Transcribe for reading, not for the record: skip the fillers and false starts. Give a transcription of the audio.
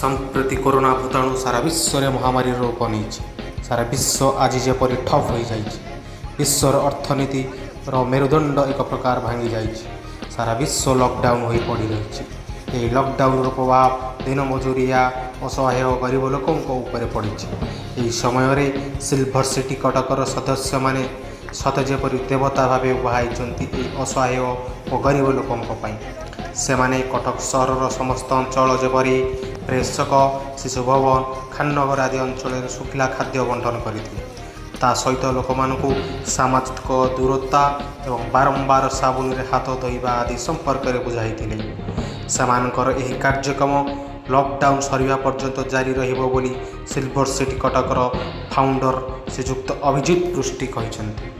ସମ୍ପ୍ରତି କରୋନା ଭୂତାଣୁ ସାରା ବିଶ୍ୱରେ ମହାମାରୀର ରୂପ ନେଇଛି। ସାରା ବିଶ୍ୱ ଆଜି ଯେପରି ଠପ୍ ହୋଇଯାଇଛି। ବିଶ୍ୱର ଅର୍ଥନୀତିର ମେରୁଦଣ୍ଡ ଏକ ପ୍ରକାର ଭାଙ୍ଗି ଯାଇଛି। ସାରା ବିଶ୍ୱ ଲକଡାଉନ୍ ହୋଇ ପଡ଼ି ରହିଛି। ଏହି ଲକଡାଉନର ପ୍ରଭାବ ଦିନ ମଜୁରିଆ, ଅସହାୟ ଓ ଗରିବ ଲୋକଙ୍କ ଉପରେ ପଡ଼ିଛି। ଏହି ସମୟରେ ସିଲଭର ସିଟି କଟକର ସଦସ୍ୟମାନେ ସତେ ଯେପରି ଦେବତା ଭାବେ ଉଭା ହୋଇଛନ୍ତି ଏହି ଅସହାୟ ଓ ଗରିବ ଲୋକଙ୍କ ପାଇଁ। ସେମାନେ କଟକ ସହରର ସମସ୍ତ ଅଞ୍ଚଳ ଯେପରି ପ୍ରେସକ, ଶିଶୁ ଭବନ, ଖାନନଗର ଆଦି ଅଞ୍ଚଳରେ ଶୁଖିଲା ଖାଦ୍ୟ ବଣ୍ଟନ କରିଥିଲେ। ତା ସହିତ ଲୋକମାନଙ୍କୁ ସାମାଜିକ ଦୂରତା ଏବଂ ବାରମ୍ବାର ସାବୁନରେ ହାତ ଧୋଇବା ଆଦି ସମ୍ପର୍କରେ ବୁଝାଇଥିଲେ। ସେମାନଙ୍କର ଏହି କାର୍ଯ୍ୟକ୍ରମ ଲକଡାଉନ୍ ସରିବା ପର୍ଯ୍ୟନ୍ତ ଜାରି ରହିବ ବୋଲି ସିଲଭର ସିଟି କଟକର ଫାଉଣ୍ଡର ଶ୍ରୀଯୁକ୍ତ ଅଭିଜିତ ପୃଷ୍ଟି କହିଛନ୍ତି।